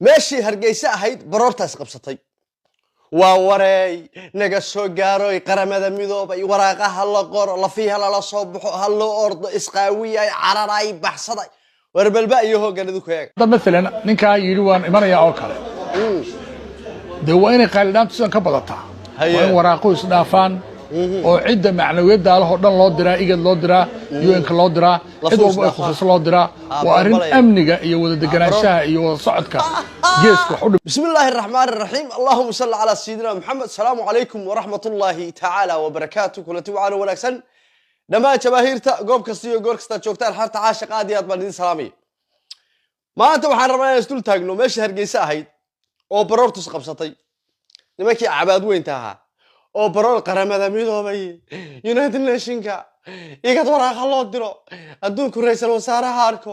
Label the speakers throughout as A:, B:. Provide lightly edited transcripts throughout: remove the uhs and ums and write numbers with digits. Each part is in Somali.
A: Meeshii Hargeysa ahayd baroortaas qabsatay. Waa wareey, naga soo gaaroy Qaramada Midoobay, waraaqaha la qoro, lafiha lala soo baxo, ha loo ordo, isqaawiyay, cararay, baxsaday. War balba iyo hoggan idinku eega.
B: Hadda maalan ninkaa yidhi waan imanayaa oo kale, dee waa inay qaylidhaantu sidan ka badataa. Waa in waraaqu isdhaafaan oo cidda macnawiyadda leh oo dhan loo diraa, IGAD loo diraa, UN-ka loo diraa, cid
A: Lafuus
B: walba ay
A: dhaafaan.
B: khusayso loo diraa. Waa arrin
A: balbalaya.
B: amniga iyo wada deganaanshaha iyo wada socodka geeska wax u dhib.
A: بسم الله الرحمن الرحيم، اللهم صل على سيدنا محمد. السلام عليكم ورحمة الله تعالى وبركاته. Kulanti wacan wanaagsan dhammaan jamaahiirta goob kasta iyo goor kasta joogtaan, xarta caashiq, aad iyo aad baan idin salaamaya. Maanta waxaan rabnaa inaan isdul taagno meeshii Hargeysa ahayd oo baroortus qabsatay, nimankii cabaad weynta ahaa oo baroor Qaramada Midoobay, United Nationka, IGAD, waraaqa loo diro, adduunku ra'iisul wasaaraha arko,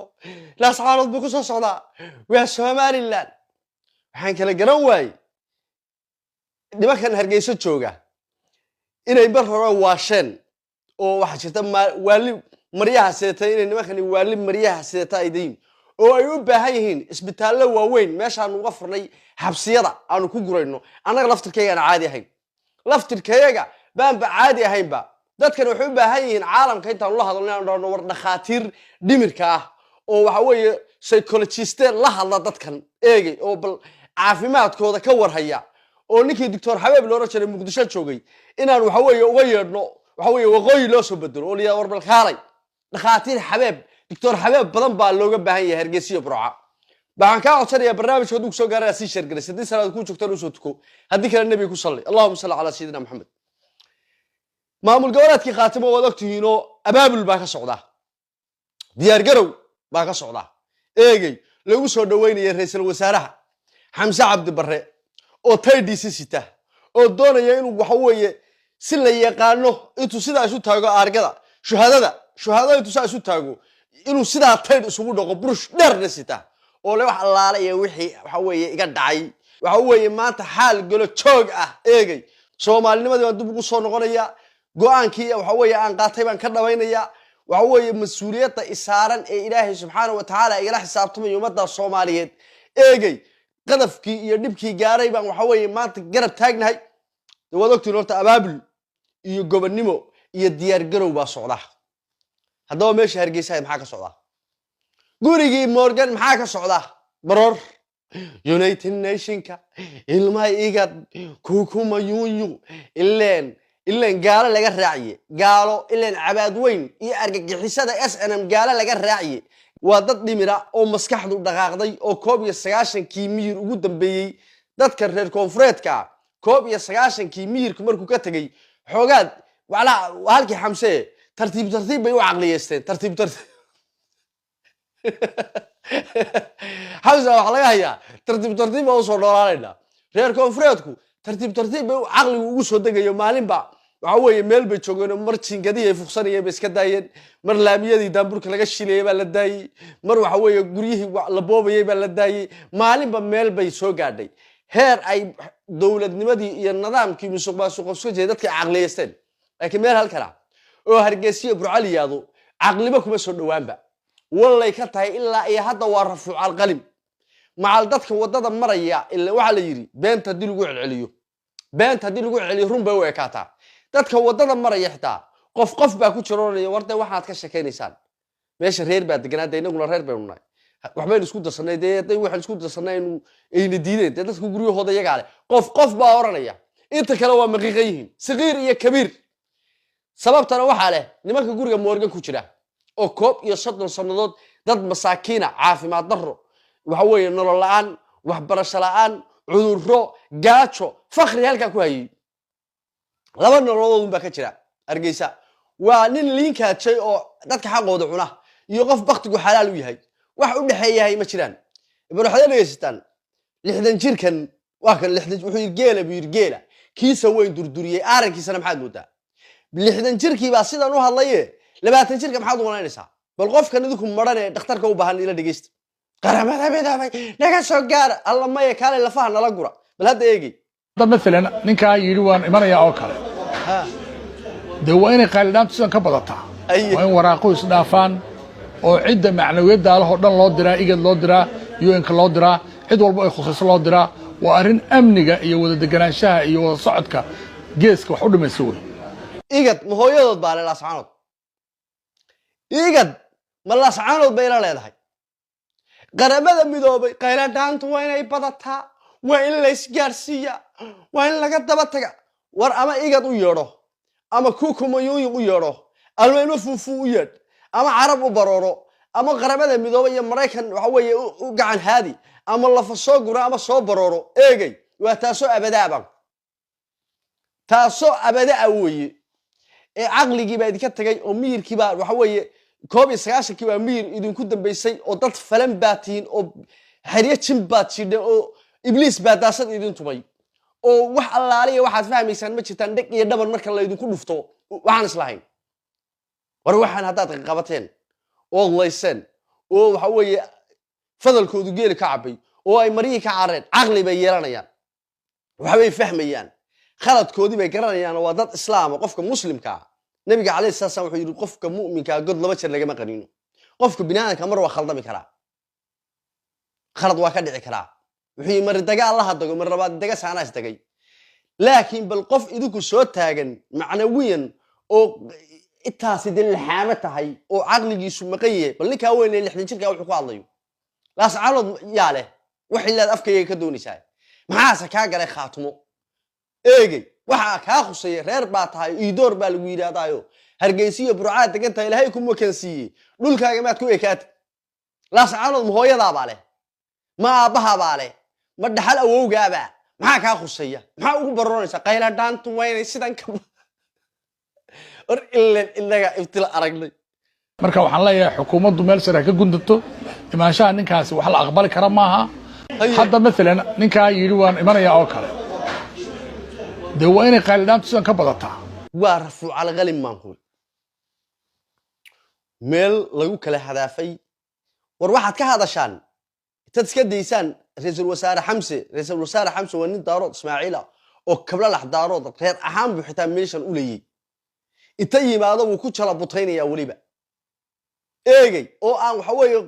A: Laascaanood buu ku soo socdaa, waa Somaliland. Waxaan kala garan waayey nimankan Hargeysa jooga inay mar hore waasheen oo waxaa jirta waali maryaha sidata, inay nimankani waali maryaha sidata ay dayin oo ay u baahan yihiin isbitaallo waaweyn meeshaanu uga furnay, xabsiyada aanu ku gurayno. Annaga laftirkayga aan caadi ahayn, laftirkayaga baanba caadi ahaynba. Dadkan waxay u baahan yihiin caalamka intaanu la hadalno inaan dhahno, war dhakhaatiir dhimirka ah oo waxa weeye psychologiste la hadla dadkan eegay oo bal caafimaadkooda ka warhaya, oo ninkii Doctor Xabeeb loola jiray Muqdisho joogay inaan waxa weeye uga yeedhno, waxa weeye waqooyi loo soo bedelo oo la war bal kaalay dhakhaatiir Xabeeb, Doctor Xabeeb badan baa looga baahan yahay Hargeysa iyo Burca. Waxaan kaa codsanayaa barnaamijka hadduu kusoo gaarana sii share garaysa. Haddii salaad kuu joogtaan usoo tuko, haddii kale nebiga ku salli. Allahuma salli calaa sayidina Maxamed. Maamul goboleedkii Khaatimo waad ogtihiinoo abaabul baa ka socda, diyaar garow baa ka socda eegey lagu soo dhoweynaya ra'iisul wasaaraha Xamse Cabdi Barre oo taydhiisi sita oo doonaya inuu waxa weeye si la yaqaano intuu sidaa isu taago aargada shuhadada, shuhadada intuu sidaa isu taago, inuu sidaa taydh isugu dhaqo, burush dheerna sita oo le wax allaala iyo wixii waxa weeye iga dhacay, waxa weeye maanta xaal golo joog ah eegay, soomaalinimadii baan dib ugu soo noqonaya, go'aankii waxa weeye aan qaatay baan ka dhabaynayaa, waxa weeye mas-uuliyadda isaaran ee Ilaahay subxaana wa tacaala igala xisaabtamayo ummadda Soomaaliyeed eegay, qadafkii iyo dhibkii gaaray baan waxa weeye maanta garab taagnahay. De waad ogtiin, horta abaabul iyo gobonnimo iyo diyaar garow baa socda. Haddaba meesha Hargeysa maxaa ka socda? Gurigii Morgan maxaa ka socda? Baroor, United Nationka, ilmaha IGAD, kukuma yunyu, ileen gaalo laga raaciye, gaalo ileen cabaad weyn iyo argagixisada SNM gaalo laga raaciye. Waa dad dhimira oo maskaxdu dhaqaaqday oo 91-kii miyir ugu dambeeyey. Dadka reer koonfureedka ah 91-kii miyirku markuu ka tegey xoogaad walaa halkii Xamse tartiib tartiib bay u caqliyeysteen, tartiib tartiib. Xamse waxaa laga hayaa tartiib tartiib baa usoo dhoolaanayna. Reer koonfureedku tartiib tartiib bay caqligu ugu soo degayo. Maalinba waxa weeye meel bay joogeen oo mar jingadihii ay fuqsanayeen bay iska daayeen, mar laamiyadii daamburka laga shilayay baa la daayey, mar waxa weeye guryihii la boobayay baa la daayey. Maalinba meel bay soo gaadhay heer ay dowladnimadii iyo nidaamkii musuq maasuqa soo jeeda dadka ay caqliyeysteen. Laakiin meel halkan ah oo Hargeysiyo Burco liyaado caqliba kuma soo dhowaanba, wallay ka tahay. Ilaa iyo hadda waa rafuuc alqalim macal dadka waddada maraya. Ila waxaa la yidhi beenta haddii lagu celceliyo, beenta haddii lagu celceliyo run bay u ekaataa. Dadka waddada maraya xitaa qof qof baa ku jiroonaya, warde waxaad ka sheekaynaysaan, meesha reer baa deganaa, dee inaguna reer baynu nahay, waxbaynu isku darsanay, dee hadday waxaan isku darsanay aynu ayna diideen, dee dadka guryahooda iyagaa leh. Qof qof baa oranaya, inta kale waa maqiiqan yihiin, saqiir iyo kabiir. Sababtana waxaa leh nimanka guriga Morgan ku jira oo 31 sannadood dad masaakiina caafimaad darro, waxa weeye nolol la'aan, waxbarasho la'aan, cudurro, gaajo, fakri halkaa ku hayay. Laba nololood un baa ka jira Hargeysa: waa nin liinkaajay oo dadka xaqooda cuna iyo qof baktigu xalaal u yahay. Wax u dhexeeyahay ma jiraan. Bal waxaad dhegaysataan 60 jirkan, waa kan 60, wuxuu yidhi geela buu yidhi, geela kiisa weyn durduriyey aarankiisana. Maxaad moodaa? 60 jirkii baa sidan u hadlaye, 20 jirka maxaad u malaynaysaa? Bal qofkan idinku maran ee dhakhtarka u baahan ila dhegeysta. Qaramada Midoobay, naga soo gaara, alla maya, kaalay lafaha nala gura. Bal hadda eegey.
B: Hadda maalan ninkaa yidhi waan imanayaa oo kale, dee waa inay qaylidhaantu sidan ka badataa. Waa in waraaqu isdhaafaan oo cidda macnawiyadda leh oo dhan loo diraa, IGAD loo diraa, UN-ka loo diraa, Cid walba ay khusayso loo diraa. Waa arrin amniga iyo wada deganaanshaha iyo wada socodka geeska wax u dhimaysa wey.
A: Igad ma hooyadood baa le Laascaanood? Igad ma Laascaanood bay la leedahay? Qaramada Midoobay qayladhaantu waa inay badataa, waa in laysgaadhsiiyaa, waa in laga daba taga. War ama Igad u yeedho, ama kukumayuuyin u yeedho, ama ilmo fuufuu u yeedh, ama Carab u barooro, ama Qaramada Midoobay iyo Maraykan waxa weeye u gacan haadi, ama lafa soo gura, ama soo barooro. Eegay, waa taasoo abadaabaan, taasoo abadaa weeye. Ee caqligii baa idinka tagay oo miyirkii baa waxa weeye 91-kii baa miyir idinku dambaysay, oo dad falan baa tihiin, oo xeryo jin baad jidheen, oo Ibliis baa daasad idin tumay, oo wax allaaliya waxaad fahmaysaan ma jirtaan. Dheg iyo dhaban marka laydinku dhufto waxaan islahayn. War waxaan haddaad qabateen ood layseen oo waxa weeye fadalkoodu geeli ka cabay oo ay maryihii ka carareen, caqli bay yeelanayaan, waxbay fahmayaan, khaladkoodii bay garanayaan, oo waa dad islaama. Qofka muslimka ah, Nabiga calayhi salatu slam wuxuu yidhi: "Qofka mu'minkaa god laba jeer lagama qaniino." Qofka biniaadamka mar waa khaldami karaa, khalad waa ka dhici karaa. Wuxuu yidhi: "Mari daga Allaha dago, mar labaad daga saanaa isdagay." Laakiin bal qof idinku soo taagan macnawiyan oo intaasi dee laxaamo tahay oo caqligiisu maqan yahay, bal ninkaa weyn ee 60 jirkaa wuxuu ku hadlayo. Laascaanood yaa leh? Waxay leed afkayga ka doonaysaa. Maxaase kaa galay Khaatumo? Eegey, waxaa kaa khuseeya reer baa tahay, iidoor baa lagu yidhaahdaayo. Hargeysiyo Burcaad degan tahay, Ilaahay ku makansiiyey. Dhulkaaga maad ku ekaatid? Laascaanood ma hooyadaabaa leh? Ma aabbahabaa leh? Ma dhaxal awowgaabaa? Maxaa kaa khuseeya? Maxaa ugu baroonaysaa? Qayladhaantu waa inay sidan ka war ilen inaga ibtila aragnay.
B: Marka waxaan leeyahay, xukuumaddu meel sare ha ka gundato. Imaanshaha ninkaasi wax la aqbali kara maaha. Hadda maalan ninkaa yidhi waan imanayaa oo kale, dee waa inay qayladhaantu sidan ka badataa.
A: Waa rafuuc alqalin maankuul meel lagu kala hadaafay. War waxaad ka hadashaan intaad iska daysaan Ra-iisul Wasaare Xamse. Ra-iisul Wasaare Xamse waa nin Daarood Ismaaciil ah oo Kablalax Daarood reer ahaan buu xitaa meeshan u leeyey. Inta yimaado wuu ku jala butaynayaa weliba. Eegey, oo aan waxa weeye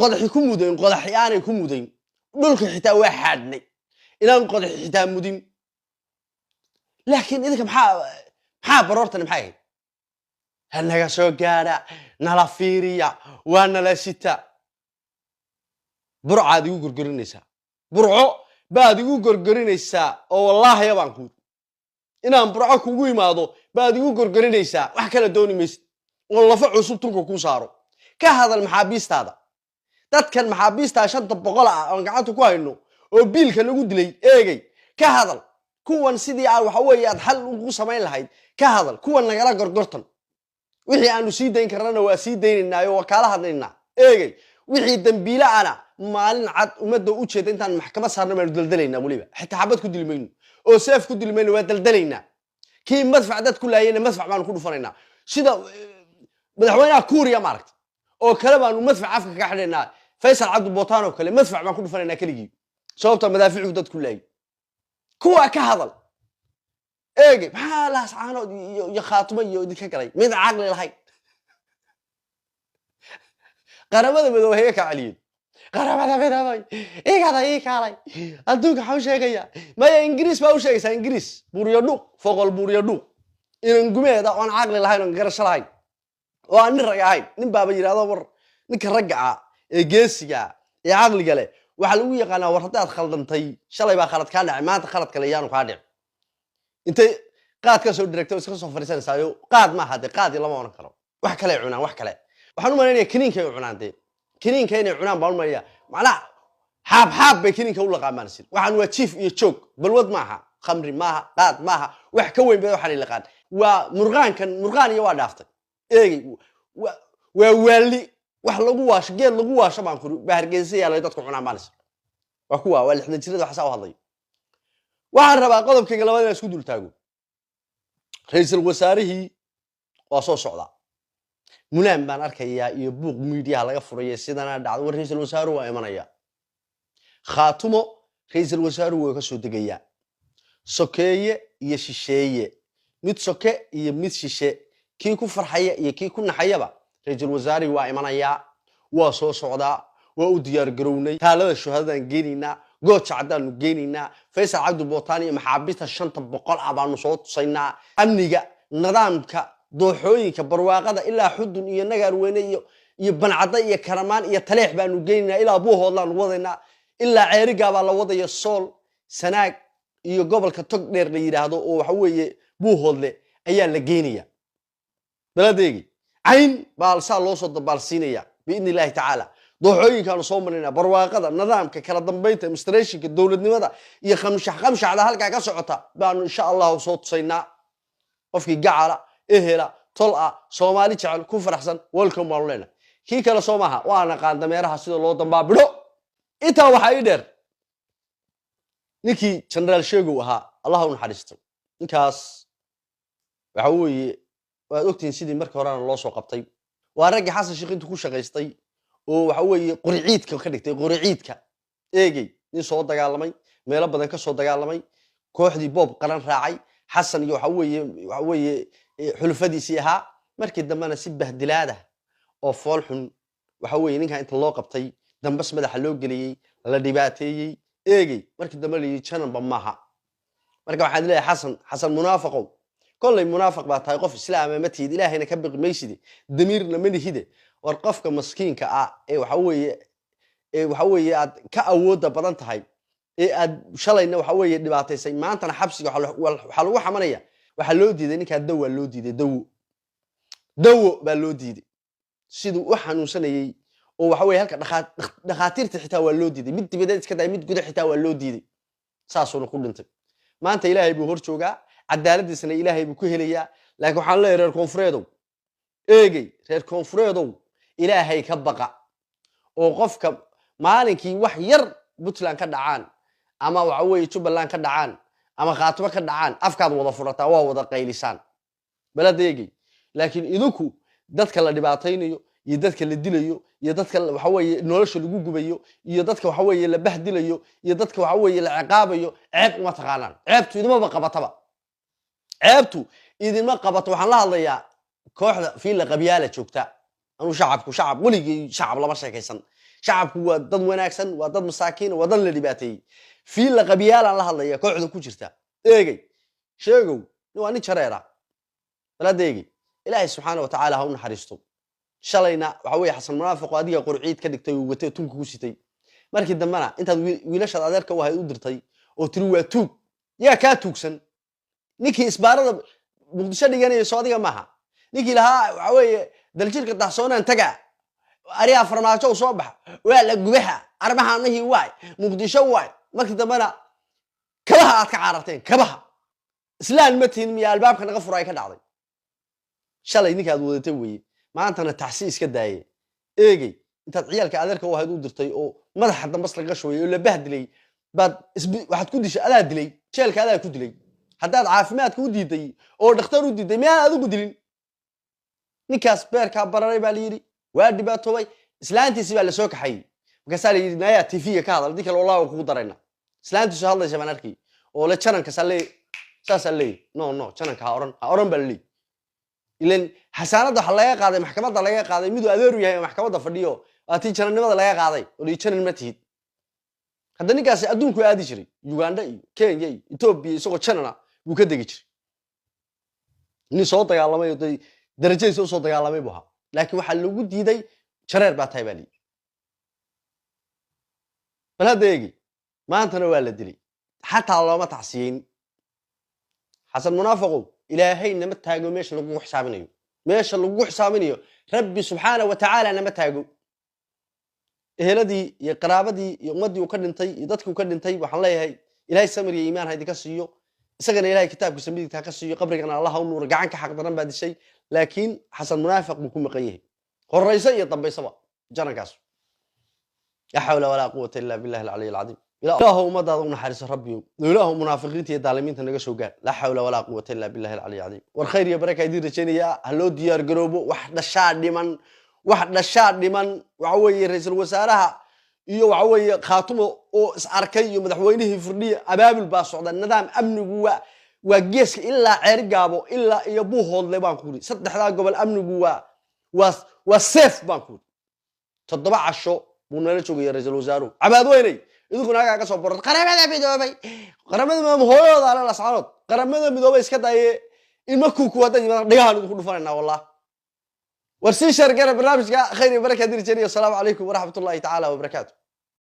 A: qodaxi ku mudayn, qodaxi aanay ku mudayn dhulka xitaa waa xaadhnay inaan qodaxi xitaa mudin. Laakiin idinka maxaa baroortani maxay ahayd? Ha naga soo gaadha, nala fiiriya, waa nala sita. Burcaad igu gorgorinaysaa, Burco baad igu gorgorinaysaa, oo wallaahiya baan kuuri inaan Burco kugu imaado baad igu gorgorinaysaa. Wax kala dooni maysid oo lafo cusub tunka kuu saaro. Ka hadal maxaabiistaada, dadkan maxaabiistaa 500 ah oon gacanta ku hayno oo biilka lagu dilay. Eegay, ka hadal kuwan sidii aa waxa weeye aad xal ugu samayn lahayd. Ka hadal kuwan, nagala gorgortan. Wixii aanu sii dayn karnana waa sii daynaynaayo, waa kaala hadlaynaa. Eegay, wixii dambiile ana maalin cad ummadda u jeeda intaan maxkamad saarna baanu daldalaynaa. Weliba xitaa xabad ku dili mayno oo seef ku dili mayno, waa daldalaynaa. Kii madfac dad ku laayayna madfac baanu ku dhufanaynaa, sida madaxweynaha Kuuriya maaragta oo kale baanu madfac afka kaga xidhaynaa. Faysal Cabdi Bootaan oo kale madfac baan ku dhufanaynaa keligii, sababta madaaficuu dad ku laayay. Kuwa ka hadal. Eege, maxaa Laascaanood iyo Khaatumo iyo idinka galay? Mid caqli lahayn. Qaramada Midoobay haga kaa celiyeen. Qaramada Midoobay, Igada ii kaalay, adduunka waxaa u sheegaya maya. Ingiriis baa u sheegaysaa, Ingiriis buuriyo dhuuq foqol, buuriyo dhuuq inan gumeeda oon caqli lahayn, oon garasho lahayn, oo aan nin rag ahayn. Nin baaba yidhahdo: "War ninka ragga ah ee geesiga ah ee caqliga leh waxaa lagu yaqaanaa, war haddaad khaldantay, shalay baa khalad kaa dhacay, maanta khalad kale yaanu kaa dhicin." Intay qaad ka soo diragtay iska soo fadhiisanaysaayo. Qaad maaha dee, qaadi lama odhan karo, wax kale cunaan, wax kale waxaan u malaynaya kiniinkay cunaan dee. Kiniinka inay cunaan baan u malaynaya. Macnaha xaab xaab bay kiniinka u laqaamaan sil. Waxaan waa jiif iyo joog, balwad maaha, khamri maaha, qaad maaha, wax ka weyn bay waxaan laqaan. Waa murqaankan, murqaan iyo waa dhaaftay. Eegay, waa waali wax lagu waasho, geed lagu waasho baan kuri baa Hargeysa yaalay dadku cunaan maalis. Waa kuwa waa 60 jirada waxasaa u hadlayo. Waxaan rabaa qodobkayga labaad inaan isku dul taago. Ra-iisul wasaarihii waa soo socdaa. Mulaan baan arkayaa iyo buuq miidiyaha laga furaya, sidana dhacdo. War ra-iisul wasaaruhu waa imanaya Khaatumo, ra-iisul wasaaruhu waa ka soo degayaa. Sokeeye iyo shisheeye, mid soke iyo mid shishe, kii ku farxaya iyo kii ku naxayaba, ra-iisul wasaarihii waa imanayaa, waa soo socdaa. Waa u diyaar garownay. Taalada shuhadadaan geenaynaa, Gooja Caddaanu geenaynaa, Faysal Cabdi Bootaan iyo maxaabiista 500 ah baanu soo tusaynaa. Amniga, nidaamka, dooxooyinka barwaaqada ilaa Xudun iyo Nagaarweyne iyo Bancadda iyo Karamaan iyo Taleex baanu geenaynaa. Ilaa Buuhoodlaanu wadaynaa, ilaa Ceerigaabaa la wadaya. Sool, Sanaag iyo gobolka Tog Dheer la yidhaahdo oo waxa weeye Buuhoodle ayaa la geenaya. Baladeegi cayn baa saa loo soo dabaalsiinaya, biidni Illaahi tacaala. Dooxooyinkaanu soo marinaa, barwaaqada, nidaamka, kala dambeynta, administrationka, dowladnimada iyo qamshax qamshaxda halkaa ka socota baanu insha Allahu soo tusaynaa. Qofkii gacala, ehela, tol ah, Soomaali jecel, ku faraxsan, welcome baanu leenahay. Kii kale soo maaha, waa naqaan dameeraha sida loo dambaabidho. Intaa waxaa ii dheer ninkii Generaal Sheegow ahaa, Allah u naxariisto. Ninkaas waxa weeye waad ogtihiin sidii markii horena loo soo qabtay. Waa raggii Xasan Sheekh intuu ku shaqaystay oo waxa weeye qoriciidka ka dhigtay, qoriciidka. Eegey, nin soo dagaalamay, meelo badan ka soo dagaalamay, kooxdii Boob Qaran raacay, Xasan iyo waxa weeye xulufadiisii ahaa. Markii dambena si bahdilaada oo fool xun waxa weeye ninkan inta loo qabtay, dambas madaxa loo geliyey, la dhibaateeyey. Eegey, markii dambe la yidhi jananba maaha. Marka waxaan leeyahay Xasan, Xasan Munaafaqow, kollay munaafaq baa tahay, qof islaama ma tihid, Ilaahayna ka biqi mayside, damiirna ma lihide. War qofka maskiinka ah ee waxa weeye aad ka awoodda badan tahay ee aad shalayna waxa weeye dhibaataysay, maantana xabsiga waxaa lagu xamanaya. Waxaa loo diiday ninkaa, dawaa loo diiday, dawo, dawo baa loo diiday siduu u xanuunsanayey. Oo waxa weye halka dhakhaatiirta xitaa waa loo diiday, mid dibadeed iska daay, mid guda xitaa waa loo diiday. Saasuuna ku dhintay. Maanta Ilaahay buu hor joogaa, cadaaladiisana Ilaahay buu ku helayaa. Laakiin waxaan leeyahay reer koonfureedow, eegey, reer koonfureedow, Ilaahay ka baqa oo qofka maalinkii wax yar Puntland ka dhacaan ama waxa weeye Jubbaland ka dhacaan ama Khaatumo ka dhacaan, afkaad wada furataa, waa wada qaylisaan baladeegey. Laakiin idinku dadka la dhibaataynayo iyo dadka la dilayo iyo dadka waxa weeye nolosha lagu gubayo iyo dadka waxa weeye la bahdilayo iyo dadka waxa weeye la ciqaabayo, ceeb uma taqaanaan. Ceebtu idinmaba qabataba, ceebtu idinma qabato. Waxaan la hadlayaa kooxda Fiilla Qabyaala joogta. Anuu shacabku, shacab weligii shacab lama sheekaysan. Shacabku waa dad wanaagsan, waa dad masaakiin, waa dad la dhibaateeyey. Fiilla Qabyaalaan la hadlaya, kooxda ku jirta. Eegey, Sheegow waa nin jareera. Balaada eegey, Ilaahay subxaana wa tacaala ha u naxariisto. Shalayna waxa weeye Xasan Munaafiqo adiga qorciid ka dhigtay oo watay oo tunka ku sitay. Markii dambena intaad wiilashaad adeerka u ahayd u dirtay oo tiri waa tuug. Yaa kaa tuugsan? Ninkii isbaarada Muqdisho dhiganaya soo adiga maaha? Ninkii lahaa waxa weeye Daljirka Dahsoonaan taga, ariyaa Farmaajo soo baxa, waa la gubaha arrimahaanihii, waay Muqdisho waay. Markii dambena kabaha aad ka cararteen, kabaha islaan ma tihin miya? Albaabka naga fura ay ka dhacday. Shalay ninkaad wadatay weeye, maantana tacsi iska daaye. Eegey, intaad ciyaalka adeerka u ahayd u dirtay oo madaxa dambas laga shubay oo la bahdilay baad waxaad ku dishay, adaa dilay, jeelka adaa ku dilay. Haddaad caafimaadka u diiday oo dhakhtar u diiday, miyaan adigu dilin ninkaas? Beerkaa bararay baa la yidhi, waa dhibaatoobay. Islaantiisi baa lasoo kaxayey. Markaasaa la yidhi, "Nayaa, TV-ga ka hadal, haddii kale wallah kugu darayna." Islaantiisu hadlaysa baan arkay oo le jananka saa leey, saasaa leeyahy. No, no, jananka ha oran, ha oran baa la leeyahy. Ilan xasaanadda waxa laga qaaday, maxkamadda laga qaaday, miduu adeeru yahay oo maxkamadda fadhiyo waa tii janannimada laga qaaday oo lii janan ma tihid. Hadda ninkaasi adduunku aadi jiray, Uganda iyo Kenya iyo Etoobiya, isagoo janana buu ka degi jiray. Nin soo dagaalamay oo dee darajadiisa usoo dagaalamay buu ahaa, laakiin waxaa lagu diiday jareer baa tahay baa layidhi. Bal hadda eegi, maantana waa la dilay, xataa looma tacsiyeyn. Xasan Munaafaqow, Ilaahay nama taago meesha lagugu xisaabinayo, meesha lagugu xisaabinayo Rabbi subxaana wa tacaala nama taago. Eheladii iyo qaraabadii iyo ummaddii uu ka dhintay iyo dadkii uu ka dhintay waxaan leeyahay Ilaahay samir iyo iimaan ha idinka siiyo. Isagana Ilahay kitaabkiisa midigta ha ka siiyo, qabrigana Allah ha u nuuro. Gacan ka xaq daran baa dishay, laakiin Xasan Munaafiq buu ku maqan yahay horayso iyo dambaysaba janankaas. Laa xawla walaa quwata illa billahi alcaliy alcadiim. Ilaahu ummadaada u naxariiso, Rabbiyow. Ilaahu munaafiqiinta iyo daalimiinta naga soo gaar. Laa xawla walaa quwata illa billahi alcaliy alcadiim. War khayr iyo baraka idiin rajaynayaa. Ha loo diyaar garoobo, wax dhashaa dhiman, wax dhashaa dhiman. Waxa weeye ra-iisul wasaaraha iyo waxa weeye Khaatumo oo is arkay iyo madaxweynihii Firdhiya, abaabul baa socda. Nidaam amnigu waa geeska ilaa Ceerigaabo ilaa iyo Buuhoodle baan ku uri. Saddexdaa gobol amnigu waa safe baan ku uri. 7 casho. Buu nala joogaya ra-iisul wasaaruhu. Cabaadweyney, idinkuna halkaa ka soo borod Qaramada Midoobay. Qaramada Midoobay hooyadooda ale Lascaanood. Qaramada Midoobay iska daye, ilma kuku hadday yimaadaan dhigahaan idinku dhufanaynaa wallah. War sii share gara barnaamijka. Khayr iyo baraka diri jeriyo. Asalaamu calaykum waraxmat ullahi tacaala wabarakaatu.